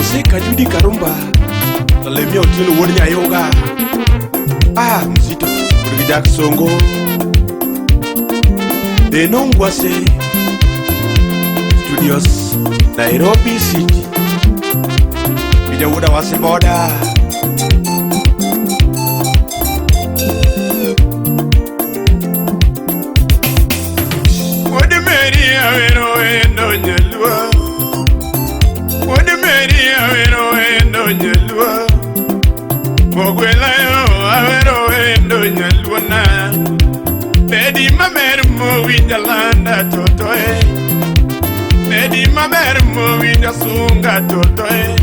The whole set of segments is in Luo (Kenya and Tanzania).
Moseka Judy Karumba. Salimia Otieno wuod Nyayoga. Ah, mzito wuod Jack Songo. Denongwase Studios, Nairobi City. Bija wuoda wase boda. Wuod Mary awero wendo nyaluo. Wuod Mary awero wendo nyaluo. Ogwela yo awero wendo nyaluo na. Bedi maber mowinjo landa toto e. Bedi maber mowinjo sunga toto e.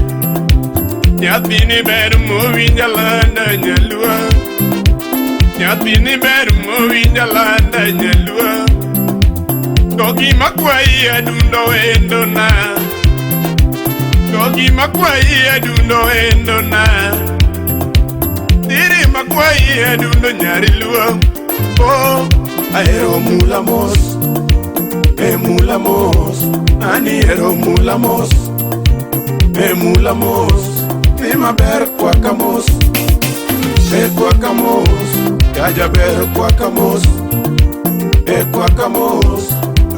Nyathini ber mowinjo landa nyaluo. Nyathini ber mowinjo landa nyaluo. To gima kwayi adundo wendo na. To gima kwayi adundo wendo na. Diri makwayi adundo nyari luo. Oh, ahero mula mos. E mula mos. Ani ero mula mos. E mula mos. Ni maber kwaka mos. E kwaka mos. Yaja ber kwaka mos. E kwaka mos.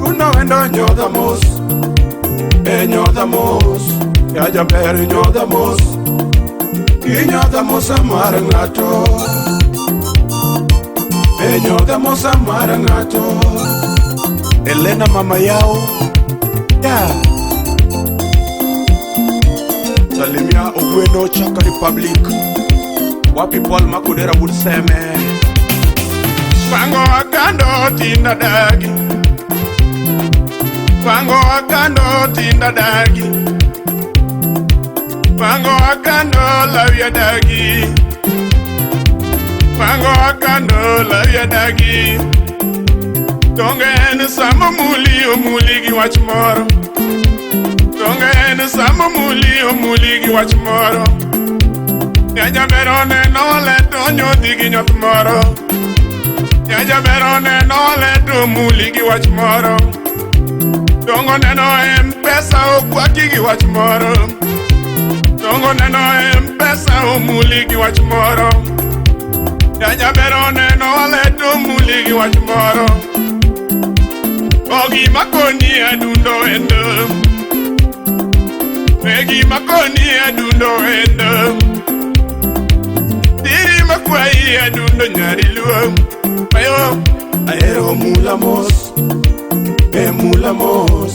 Uno wendo nyodha mos. E nyodha mos. Yaja ber nyodha mos. Inyodha mos mar ng'ato. E nyodha mos mar ng'ato. Elena mama yao. Ya. Salimia Ogweno Chaka Republic. Wapi Paul Makudera wuod Seme. Pango akando tinda dagi. Pango akando tinda dagi. Pango akando lawya dagi. Pango akando lawya dagi. Donge en sama muli omuli gi wach moro. Donge en sama muli omuli gi wach moro. Nyajaber oneno leto nyodhi gi nyoth moro. Nyajaber oneno leto muli gi wach moro. Dongo neno M-Pesa okwaki gi wach moro. Dongo neno M-Pesa omuli gi wach moro. Nyajaber oneno leto muli gi wach moro. O gima koni adundo wendo. E gima koni adundo wendo. Diri makwayi adundo nyari luo. Ayo. Ahero mula mos. E mula mos.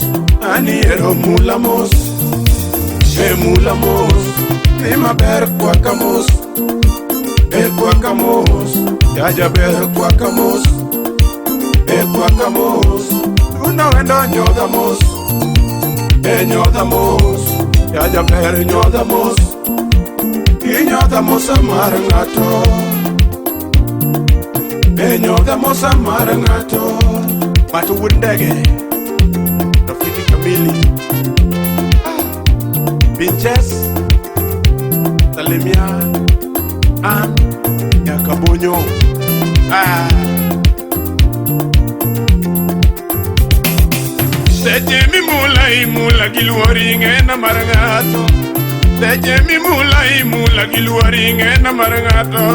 Ani ero mula mos. E mula mos. Ni maber kwaka mos. E kwaka mos. Yaja ber kwaka mos. E kwaka mos. Uno wendo nyodha mos. E nyodha mos. Yaja ber nyodha mos. Inyodha mos mar ng'ato. E nyodha mos mar ng'ato. Mato wuod ndege. Rafiki kamili. Pinches. Salimia Ann Nyakabonyo. Ah. Seche mimula imula gi luori ng'ena mar ng'ato. Seche mimula imula gi luori ng'ena mar ng'ato.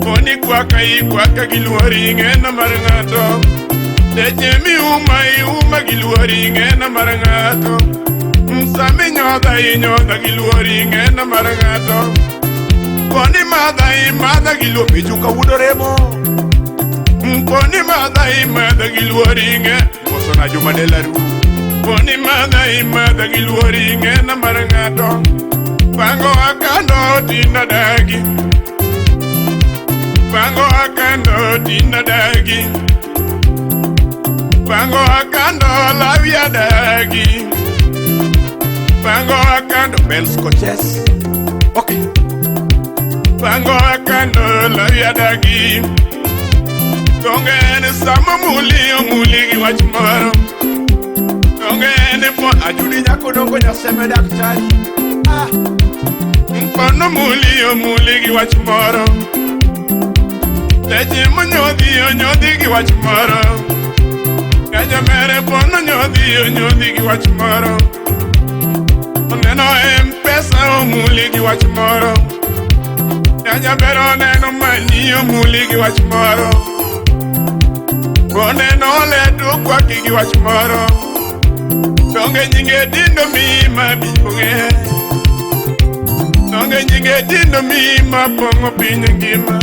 Poni kwaka ikwaka gi luori ng'ena mar ng'ato. Seche miuma iuma gi luori ng'ena mar ng'ato. Sami nyodha inyodha gi luori ng'ena mar ng'ato. Poni madha imadha gi luori Mijuka wuod Oremo. Poni madha imadha gi luori ng'ena. Kosona Juma Delaru. Poni madha imadha gi luori ng'ena mar ng'ato. Pango akando tinda dagi. Pango akando tinda dagi. Pango akando lawya dagi. Pango akando Bels Coches. Okay. Pango akando lawya dagi. Donge en sama muli omuli gi wach moro. Donge en po Ajudi nyako dongo nyaseme daktari. Ah. Mpono muli omuli gi wach moro. Seche monyodhi onyodhi gi wach moro. Kajamere pono nyodhi onyodhi gi wach moro. Oneno M-Pesa pesa omuli gi wach moro. Jajaber oneno manyi omuli gi wach moro. Oneno oledo kwaki gi wach moro. Donge nyinge dindo mi ma bipong'e. Donge nyinge dindo mi ma pong'o piny ngima.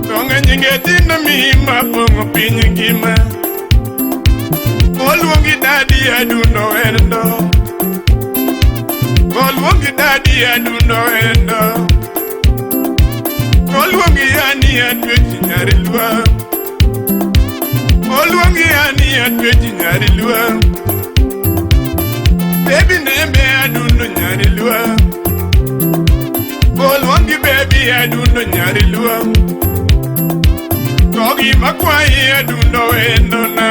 Donge nyinge dindo mi ma pong'o piny ngima. Oluongi dadi adundo endo. Oluongi dadi adundo endo. Oluongi yani atwechi nyari lwa. Oluongi yani atwechi nyari lwa. Baby nembe adundo nyari lwa. Oluongi baby adundo nyari lwa. Togi makwayi adundo endo na.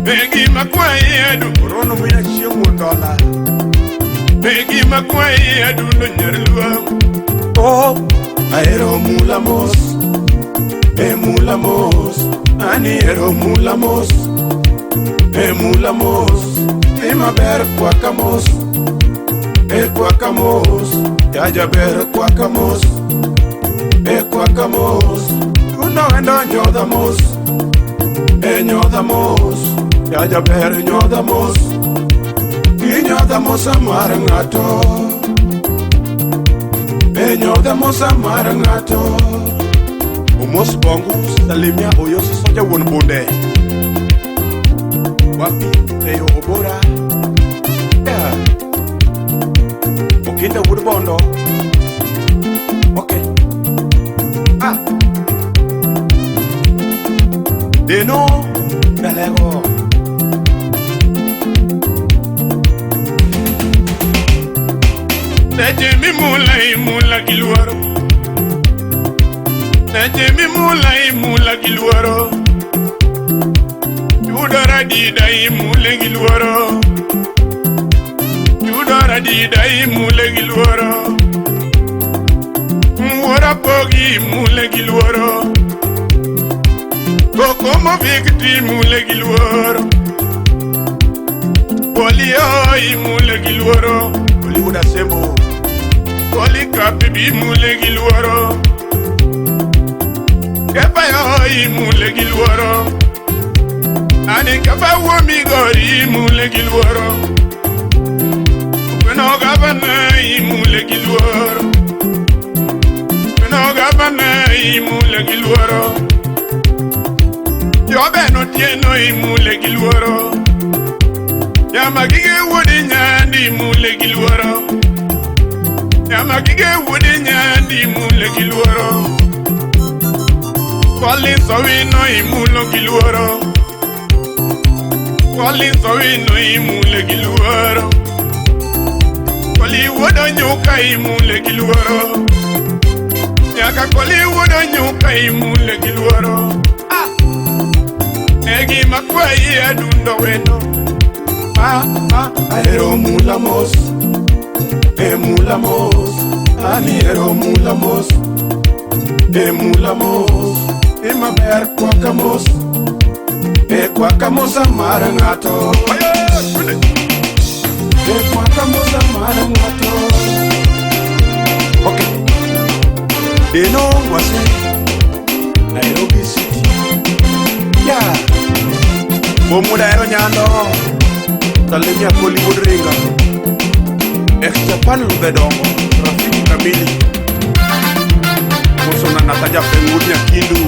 Begi makwayi adundo Rono mina chiemo dola. Begi makwayi adundo nyari lwa. Oh, ahero mula mos, e mula mos, ani ero mula mos, e mula mos, e maber kwaka mos, e kwaka mos, jajaber kwaka mos, e kwaka mos, uno endo nyodha mos, e nyodha mos, jajaber nyodha mos, inyodha mos amar ng'ato. Enyodha mosa mar ng'ato. Omos bongu salimia oyosi soja wuon bunde. Wapi Teyo Obora. Yeah. Okinda wuod Bondo. Okay. Ah. Deno Dalego. Seche mimula imula gi luoro. Seche mimula imula gi luoro. Yudora dida imule gi luoro. Yudora dida imule gi luoro. Muora pogi imule gi luoro. Kokomo vikti imule gi luoro. Polio imule gi luoro. Hollywood Asembo. Poli kapi bi mule gi luoro. Kepa yo imule gi luoro. Ani kepa wuo migori imule gi luoro. Kweno gavana imule gi luoro. Kweno gavana imule gi luoro. Jobe no tieno imule gi luoro. Nyama gige wuodi nyandi imule gi luoro. Nyama gige wuodi nyandi imule gi luoro. Collins Owino imulo gi luoro. Collins Owino imule gi luoro. Koli wuodo nyuka imule gi luoro. Nyaka koli wuodo nyuka imule gi luoro. Ah! Egi makwayi adundo wendo. Ah, ah, ahero mula mos, e mula mos, ani ero mula mos, e mula mos, e maber kwaka mos, e kwaka mos amar ng'ato, e kwaka mos amar ng'ato. Okay. Deno wase Nairobi City. Yeah. Bomuda ero nyando. Salimia Hollywood Ringa. Ex Japan Ludhe Dongo. Rafiki kamili. Mosona Nataja Pengud Nyakindu.